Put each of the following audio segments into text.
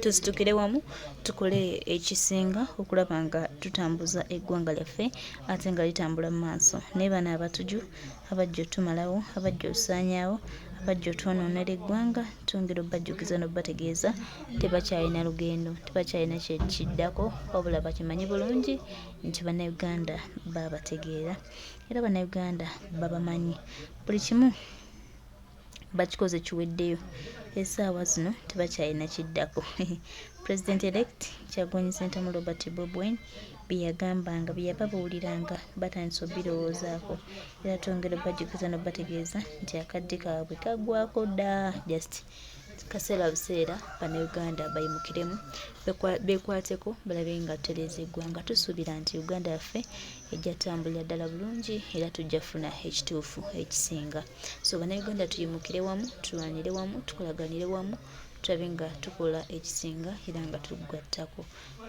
Tusitukire wamu tukole ekisinga okulaba nga tutambuza eggwanga lyaffe ate nga litambula mu maaso. Naye bano abatuju abajja otumalawo, abajja osaanyaawo, abajja otwonoonera eggwanga, twongera obajjukiza n'obategeeza tebakyalina lugendo, tebakyalina kyekiddako, wabula bakimanyi bulungi nti Bannayuganda babategeera era Bannayuganda babamanyi buli kimu bakikoze kiweddeyo essaawa zino tebakyalina kiddako. President elect Kyagulanyi Ssentamu Robert Bobi Wine bye yagambanga bye yababuuliranga batandise obirowoozaako era twongera obajjukiza n'obategeeza nti akadde kaabwe kaggwako dda just kaseera buseera Bannayuganda bayimukiremu beekwateko balabe nga tutereeza eggwanga. Tusuubira nti Uganda yaffe ejja tambulira ddala bulungi era tujja funa ekituufu ekisinga. So Bannayuganda tuyimukire wamu, tulwanire wamu, tukolaganire wamu tulabe nga tukola ekisinga era nga tugattako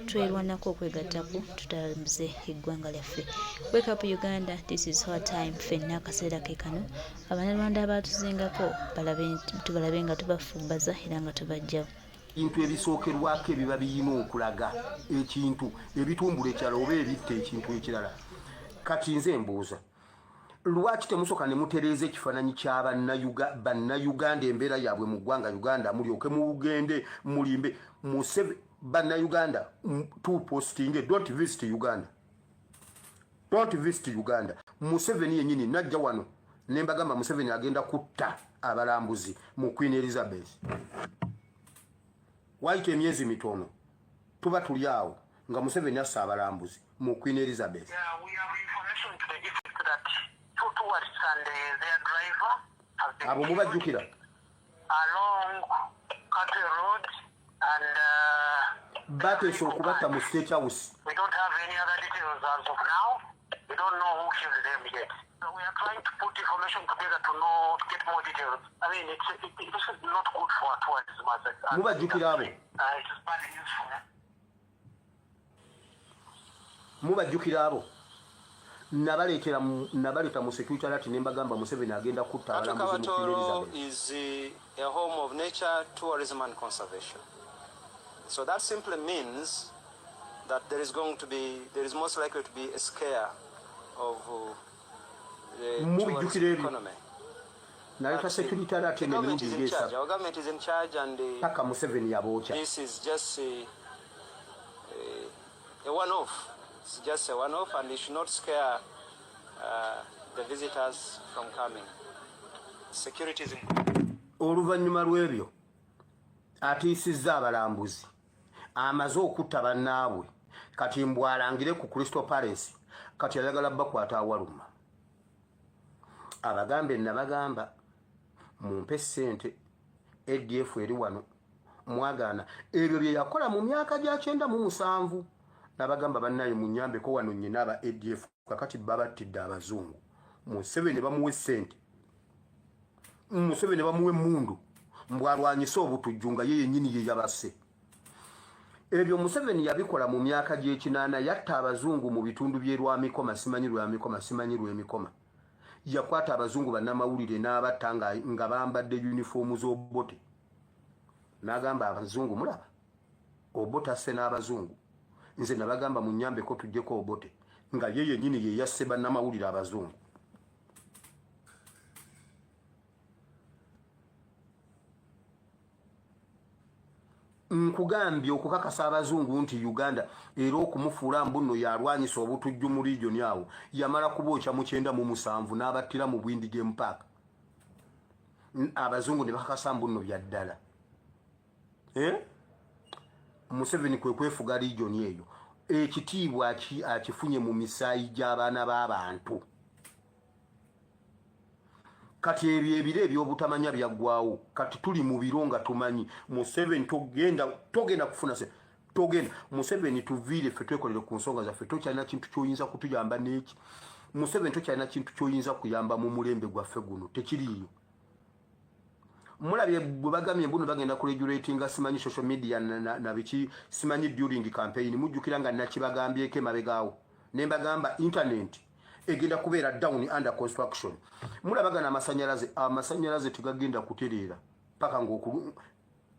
twerwanako okwegattako tutambuze eggwanga lyaffe. Wake up Uganda, this is our time. Ffenna akaseera ke kano Abanyarwanda abaatuzingako tubalabe nga tubafumbaza era nga tubajjawo. Ebintu ebisookerwako ebiba biyina okulaga ekintu ebitumbula ekirala oba ebitta ekintu ekirala. Kati nze mbuuza, lwaki temusooka ne mutereeza ekifaananyi kya Bannayuganda, embeera yaabwe mu ggwanga Uganda, mulyoke mugende mulimbe Bannayuganda tupostinge don't visit Uganda, don't visit Uganda. Museveni yennyini najja wano ne mbagamba Museveni agenda kutta abalambuzi mu Queen Elizabeth. Wayita emyezi mitono tuba tuli awo nga Museveni assa abalambuzi mu Queen Elizabeth. Yeah, we have information to the effect that two tourists and their driver have been Abo mubajjukira? along Katwe Road and Bateesa okubatta mu State House. We don't have any other details as of now. We don't know who killed them yet. So we are trying to put information together to know, to get more details. I mean, this is not good for our tourism as a Mubajjukira abo? It is bad news for them. Mubajjukira abo? Nabaleeta mu security alert ne mbagamba Museveni agenda kutta abalambuzi mu Queen Katwe Elizabeth. is a home of nature, tourism and conservation. So that simply means that there is going to be, there is most likely to be a scare of the Mubijjukira tourism ebyo? economy. Naleeta But security alert the eno government emirundi is in charge. ng'esatu. Our government is in charge and Paka Museveni yabookya. this is just a one-off. It's just a one-off and it should not scare the visitors from coming. Security is important. Oluvannyuma lw'ebyo atiisizza abalambuzi, amaze okutta bannaabwe, kati mbwalangire ku Crystal Palace, kati ayagala bakwata awaluma abagambe nabagamba mumpe ssente ADF eri wano mwagaana. Ebyo bye yakola mu myaka gya 97 n'abagamba bannaye munyambeko wano nnyina aba ADF, kakati babattidde abazungu. Museveni bamuwa essente, Museveni bamuwa emmundu mbwalwanyise obutujju nga ye yennyini ye yabase. Ebyo Museveni yabikola mu myaka gy'ekinaana, yatta abazungu mu bitundu by'e Lwamikoma, simanyi Lwamikoma, simanyi Lwemikoma. Yakwata abazungu bannamawulire n'abatta nga bambadde yunifoomu z'Obote, n'agamba abazungu mulaba Obote asse n'abazungu, nze nabagamba munyambeko tuggyeko Obote, nga ye yennyini ye yasse bannamawulire abazungu. Nkugambye okukakasa abazungu nti Uganda era okumufuula mbu nno yalwanyisa obutujju mu region awo, yamala kubookya mu 97 n'abattira mu Bwindi Game Park, abazungu ne bakakasa mbu nno bya ddala. Museveni kwe kwefuga region eyo, ekitiibwa akifunye mu misaayi gy'abaana b'abantu. Kati ebyo ebiro ebyobutamanya byaggwawo, kati tuli mu biro nga tumanyi Museveni togenda kufuna se togenda. Museveni tuviire ffe twekolere ku nsonga zaffe, tokyalina kintu kyoyinza kutuyamba n'eki. Museveni tokyalina kintu kyoyinza kuyamba mu mulembe gwaffe guno, tekiriiyo. Mulabye bwe bagambye mbuno bagenda ku regulatinga simanyi social media na biki simanyi during campaign. Mujjukira nga nakibagambyeko emabegaawo ne mbagamba internet egenda kubeera down under construction. Mulabagana amasanyalaze, amasanyalaze tegagenda kutereera paka ngaoku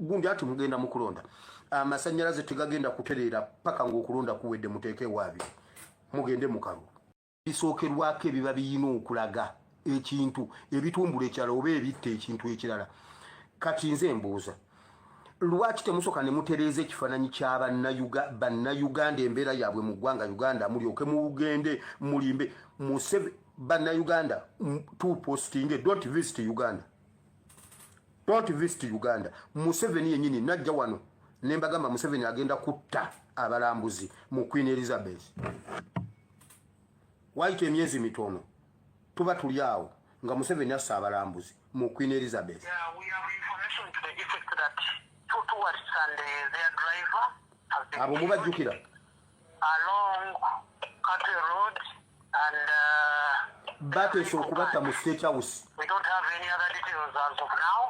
Gundi ati mugenda mu kulonda, amasanyalaze tegagenda kutereera paka ng'okulonda kuwedde. Muteeke ewaabiri, mugende mu kalulu. Bisookerwako ebiba biyina okulaga ekintu ebitumbula ekirala oba ebitta ekintu ekirala. Kati nze mbuuza, lwaki temusooka ne mutereeza ekifaananyi kya Bannayuganda, embeera yaabwe mu ggwanga Uganda, mulyoke mugende mulimbe Museve? Bannayuganda tupostinge, "Don't visit Uganda, don't visit Uganda." Museveni yenyini najja wano ne mbagamba Museveni agenda kutta abalambuzi mu Queen Elizabeth. Wayita emyezi mitono, tuba tuli awo nga Museveni assa abalambuzi mu Queen Elizabeth. Yeah, we have information to the effect that two tourists and their driver have been Abo mubajjukira? along Country Road and Bateesa okubatta mu State House. We don't have any other details as of now.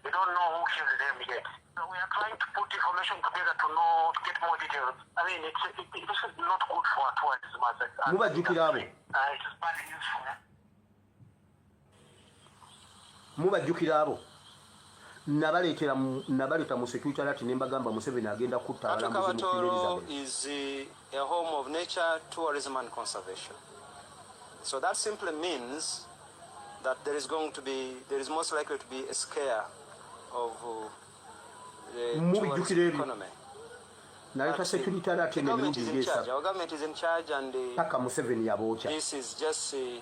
We don't know who killed them yet. So we are trying to put information together to know, to get more details. I mean, this is not good for our tourism as Mubajjukira abo? It is bad news for them. Mubajjukira abo? Nabaleeta mu security alert ne mbagamba Museveni agenda kutta abalambuzi mu Queen Katwe Elizabeth. Is a home of nature, tourism, and conservation. So that simply means that there is most likely to be a scare of the Mubijjukira tourism ebyo? economy. Naleeta security alert The eno government emirundi is in ng'esatu. charge. Our government is in charge, and Paka Museveni yabookya. this is just a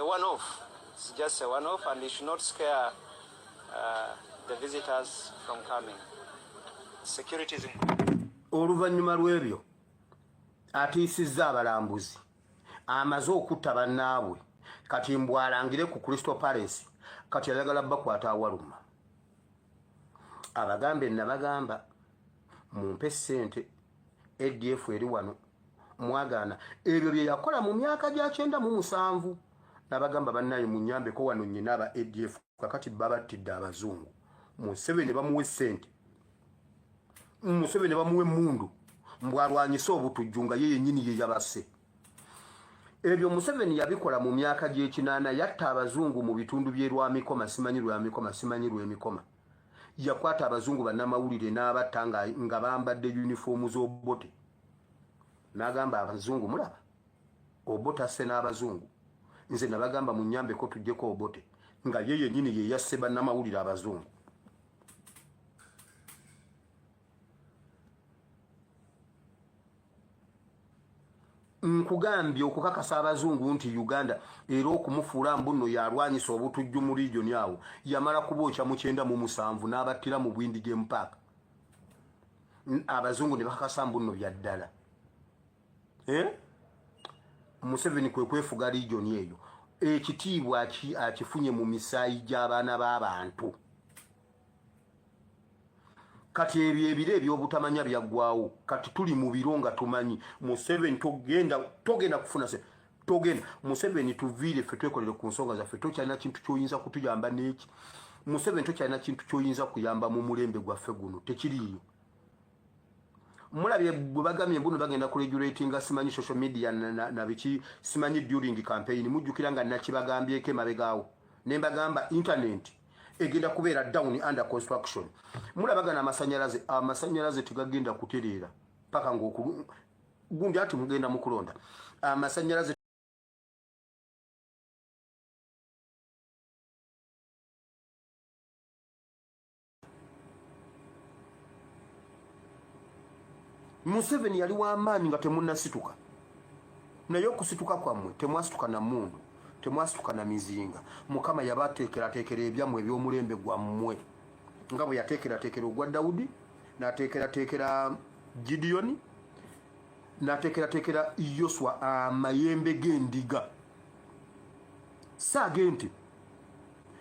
one-off. It's just a one-off, and it should not scare the visitors from coming. Security is in. Oluvannyuma lw'ebyo atiisizza abalambuzi, amaze okutta bannaabwe, kati mbwalangire ku Crystal Palace. Kati ayagala bakwata awaluma, abagambe, nabagamba mumpe ssente, ADF eri wano, mwagaana. Ebyo bye yakola mu myaka gya 97. Nabagamba, bannaye munyambeko wano, nyina aba ADF. Kakati babattidde abazungu. Museveni bamuwa essente, Museveni bamuwa emmundu mbwalwanyise obutujju nga ye yennyini ye yabase. Ebyo Museveni yabikola mu myaka gy'ekinaana. Yatta abazungu mu bitundu by'e Lwamikoma, simanyi Lwamikoma, simanyi Lwemikoma. Yakwata abazungu bannamawulire n'abatta nga bambadde yunifoomu z'Obote, n'agamba abazungu, "Mulaba Obote asse n'abazungu. Nze nabagamba munyambeko tuggyeko Obote," nga ye yennyini ye yasse bannamawulire abazungu. Nkugambye, okukakasa abazungu nti Uganda era okumufuula mbuno yalwanyisa obutujju mu region awo, yamala kubookya mu 97 n'abattira mu Bwindi Game Park. Abazungu ne bakakasa mbuno bya ddala. Eh? Museveni kwe kwefuga region eyo. Ekitiibwa akifunye mu misaayi gy'abaana b'abantu. Kati ebyo ebiro ebyobutamanya byaggwawo. Kati tuli mu biro nga tumanyi. Museveni togenda, togenda kufuna se togenda. Museveni tuviire ffe, twekolere ku nsonga zaffe. Tokyalina kintu kyoyinza kutuyamba n'eki. Museveni tokyalina kintu kyoyinza kuyamba mu mulembe gwaffe guno, tekiriiyo. Mulabye bwe bagambye mbuno bagenda kuregulatinga simanyi social media na biki simanyi during campaign. Mujjukira nga nakibagambyeko emabegaawo ne mbagamba internet egenda kubeera down, under construction. Mulabagana amasanyalaze, amasanyalaze tegagenda kutereera paka ngaoku gundi ati mugenda mu kulonda, amasanyalaze. Museveni yali w'amaanyi nga temunnasituka, naye okusituka kwammwe temwasituka na mundu, temwasituka na mizinga. Mukama yabateekerateekera ebyammwe eby'omulembe gwammwe, nga bwe yateekerateekera ogwa Dawudi, n'ateekerateekera Gidiyoni, n'ateekerateekera Yoswa amayembe g'endiga, saag'ente,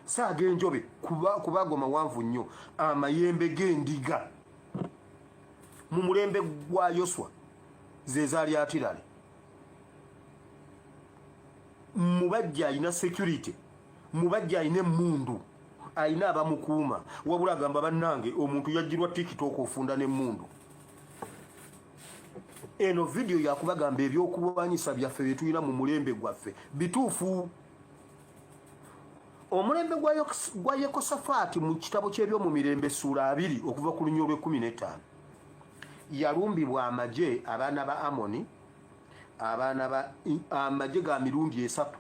saag'enjobe, kubago mawanvu nnyo. Amayembe g'endiga mu mulembe gwa Yoswa ze zaali atirale. Mubajja alina security, mubajja alina emmundu, alina abamukuuma, wabula agamba, "Bannange, omuntu yajjirwa TikTok ofunda n'emmundu." Eno vidiyo yakubagamba ebyokulwanyisa byaffe byetulina mu mulembe gwaffe bituufu. Omulembe gwa Yekosafaati mu kitabo ky'Ebyomumirembe essuula 20 okuva ku luny olw'e15, yalumbibwa amagye abaana ba Amoni, abaana ba amagye ga mirundi esatu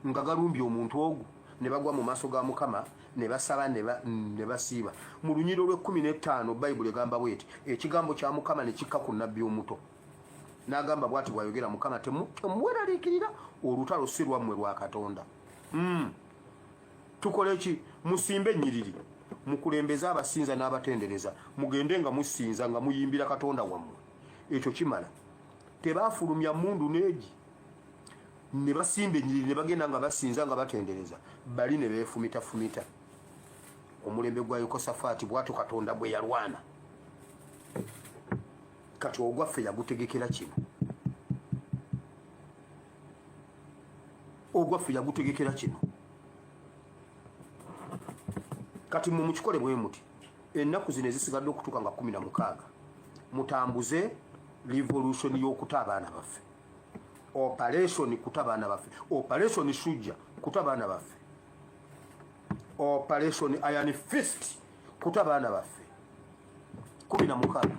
nga galumbye omuntu ogwo, ne bagwa mu maaso ga Mukama ne basaba ne basiiba. Mu lunyiriri olw'e15 Bayibuli egamba bweti, ekigambo kya Mukama ne kikka ku nnabbi omuto n'agamba bw'ati bw'ayogera Mukama, temweraliikirira, olutalo si lwammwe, lwa Katonda. Tukole ki? Musimbe ennyiriri, mukulembeze abasinza n'abatendereza, mugende nga musinza nga muyimbira Katonda wammwe, ekyo kimala. Tebaafulumya mmundu n'egi, ne basimba ennyiriri ne bagenda nga basinza nga batendereza, bali ne beefumitafumita. Omulembe gwa Yekosafaati bw'atyo Katonda bwe yalwana. Kati ogwaffe yagutegekera kino, ogwaffe yagutegekera kino. Kati mwe mukikole bwe muti, ennaku zino ezisigadde okutuuka nga 16, mutambuze revolution y'okuta abaana baffe, operation kuta abaana baffe, operation Shujja kuta abaana baffe, operation Iron Fist kuta abaana baffe. 16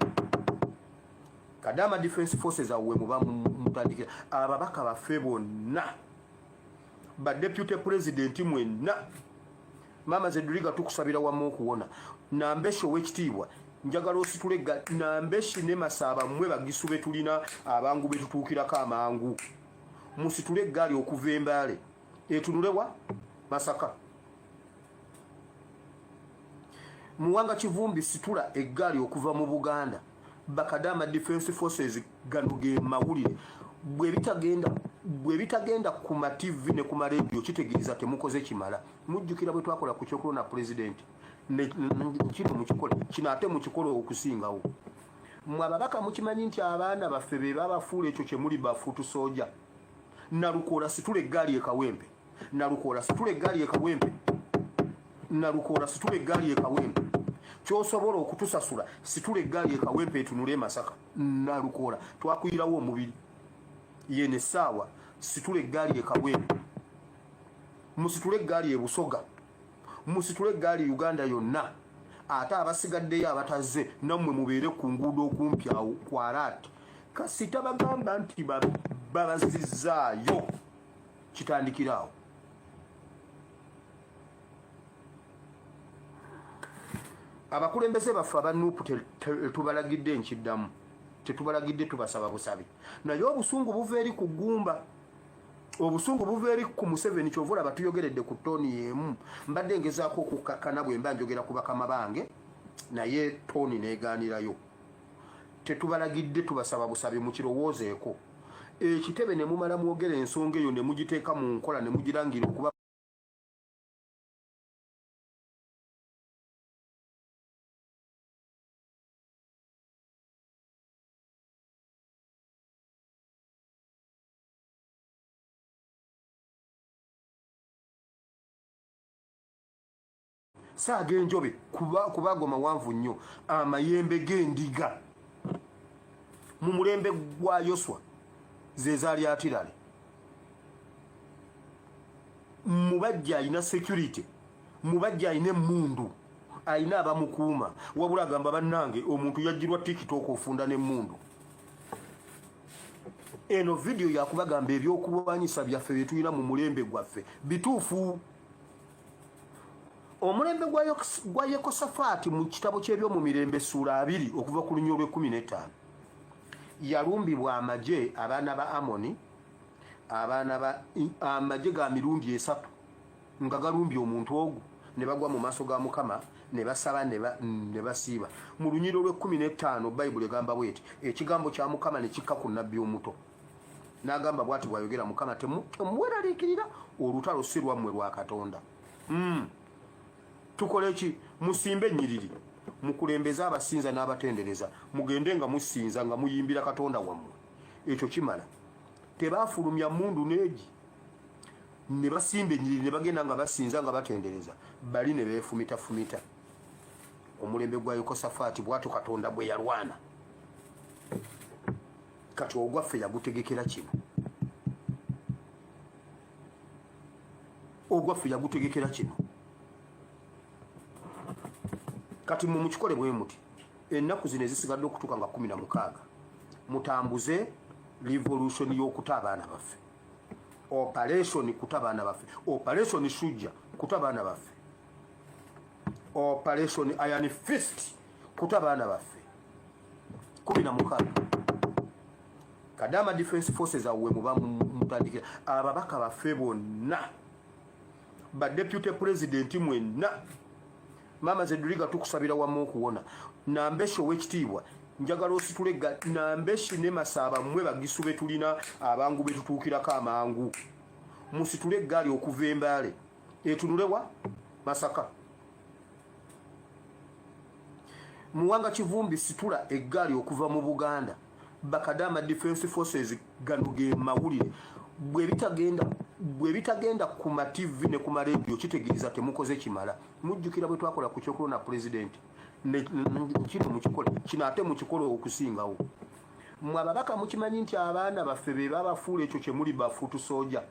Kadama Defense Forces awo we muba mutandikira. Ababaka baffe bonna, ba deputy president mwenna, Mama Zedriga, tukusabira wamu okuwona. Nambeshi owekitiibwa, njagala ositule Nambeshi ne Masaaba, mmwe bagisu be tulina abangu betutuukirako amangu. Musitule eggaali okuva Embaale etunulewa Masaka. Muwanga Kivumbi, situla eggaali okuva mu Buganda. Bakadama Defense Forces, gano ge mawulire. Bwe bitagenda ku ma TV ne ku marediyo, kitegeeza temukoze kimala. Mujjukira bwe twakola ku kyokulonda pulezidenti, kino mukikole, kino ate mukikole okusingawo. Mwe ababaka mukimanyi nti abaana baffe be babafuula ekyo kye muli, ba foot soldier. Nalukoola, situla eggaali ekawempe. Nalukoola, situla eggaali ekawempe. Nalukoola, situla eggaali ekawempe. Kyosobola okutusasula, situla eggaali ekawempe etunule Emasaka. Nalukoola, twakuyirawo omubiri yene essaawa, situla eggaali ekawempe. Musitule eggaali ebusoga, musitule eggaali Uganda yonna. Ate abasigaddeyo abatazze, nammwe mubeere ku nguudo okumpi awo kwaraati. Kasita bagamba nti babazizaayo, kitandikira awo. Abakulembeze baffe aba NUP, tetubalagidde, nkiddamu, tetubalagidde, tubasaba busabi. Naye obusungu buva eri ku ggumba, obusungu buva eri ku Museveni. Kyova olaba tuyogeredde ku tone y'emu. Mbadde ngezaako okukkakkana bwe mba njogera ku bakama bange, naye tone neegaanirayo. Tetubalagidde, tubasaba busabi. Mukirowoozeeko ekitebe ne mumala mwogera ensonga eyo ne mugiteeka mu nkola ne mugirangira okuba saaga enjobe kubago mawanvu nnyo, amayembe g'endiga mu mulembe gwa Yoswa ze zaali atirale. Mubajja alina security, mubajja alina emmundu, alina abamukuuma, wabula agamba, bannange, omuntu yajjirwa TikTok ofunda n'emmundu. Eno vidiyo yakubagamba ebyokulwanyisa byaffe bye tulina mu mulembe gwaffe bituufu. Omulembe gwa Yekosafaati mu kitabo ky'Ebyomumirembe essuula 20 okuva ku luny olw'e15, yalumbibwa amagye abaana ba Amoni, abaana ba amagye ga mirundi esatu nga galumbye omuntu ogwo, ne bagwa mu maaso ga Mukama ne basaba ne basiiba. Mu lunyiriri olw'e15 Bayibuli egamba bweti, ekigambo kya Mukama ne kikka ku nnabbi omuto n'agamba bw'ati bw'ayogera Mukama, temweraliikirira, olutalo si lwammwe, lwa Katonda. Tukole ki? Musimbe ennyiriri, mukulembeze abasinza n'abatendereza, mugende nga musinza nga muyimbira Katonda wammwe, ekyo kimala. Tebaafulumya mmundu n'egi, ne basimba ennyiriri ne bagenda nga basinza nga batendereza, bali ne beefumitafumita. Omulembe gwa Yekosafaati bw'atyo Katonda bwe yalwana. Kati ogwaffe yagutegekera kino. Ogwaffe yagutegekera kino. Kati mwe mukikole bwe muti, ennaku zino ezisigadde okutuuka nga 16, mutambuze revolution y'okuta abaana baffe, operation kuta abaana baffe, operation Shujja kuta abaana baffe, operation Iron Fist kuta abaana baffe. 16 Kadama Defense Forces awe muba mutandikira ababaka baffe bonna, ba deputy president mwenna. Maama Zeduriga, tukusabira wamu okuwona. Nambeshi owekitiibwa, njagala ositule Nambeshi ne Masaaba, mmwe bagisu be tulina abangu betutuukirako amangu. Musitule eggaali okuva Embaale etunulewa Masaka. Muwanga Kivumbi, situla eggaali okuva mu Buganda. Bakadama Defense Forces, gano ge mawulire. Bwe bitagenda ku ma TV ne ku marediyo, kitegeeza temukoze kimala. Mujjukira bwe twakola ku kyokulonda pulezidenti? Kino mukikole, kino ate mukikole okusingawo. Mwe ababaka mukimanyi nti abaana baffe be babafuula ekyo kye muli, bafuutu sooja.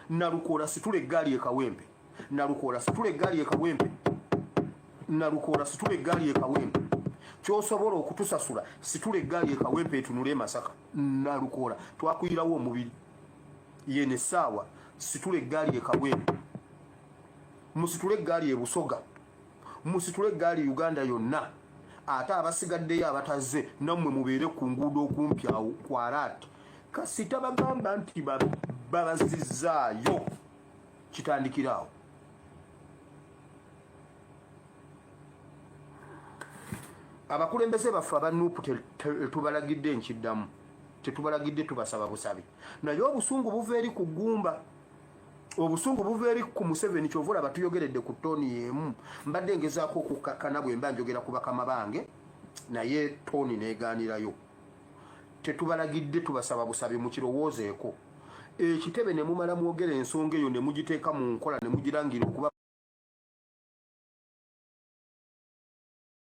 Nalukoola, situla eggaali ekawempe. Nalukoola, situla eggaali ekawempe. Nalukoola, situla eggaali ekawempe. Kyosobola okutusasula, situla eggaali ekawempe etunule Emasaka. Nalukoola, twakuyirawo omubiri yene essaawa. Situla eggaali ekawempe, musitule eggaali ebusoga, musitule eggaali Uganda yonna. Ate abasigaddeyo abatazze, nammwe mubeere ku nguudo okumpi awo kwaraati. Kasita bagamba nti babazizaayo, kitandikiraawo. Abakulembeze baffe aba NUP, tetubalagidde, nkiddamu, tetubalagidde, tubasaba busabi. Naye obusungu buva eri ku ggumba, obusungu buva eri ku Museveni. Kyova olaba tuyogeredde ku tone y'emu. Mbadde ngezaako okukakkana bwe mba njogera ku bakama bange, naye tone neegaanirayo. Tetubalagidde, tubasaba busabi. Mukirowoozeeko ekitebe ne mumala mwogera ensonga eyo ne mugiteeka mu nkola ne mugirangira okuba.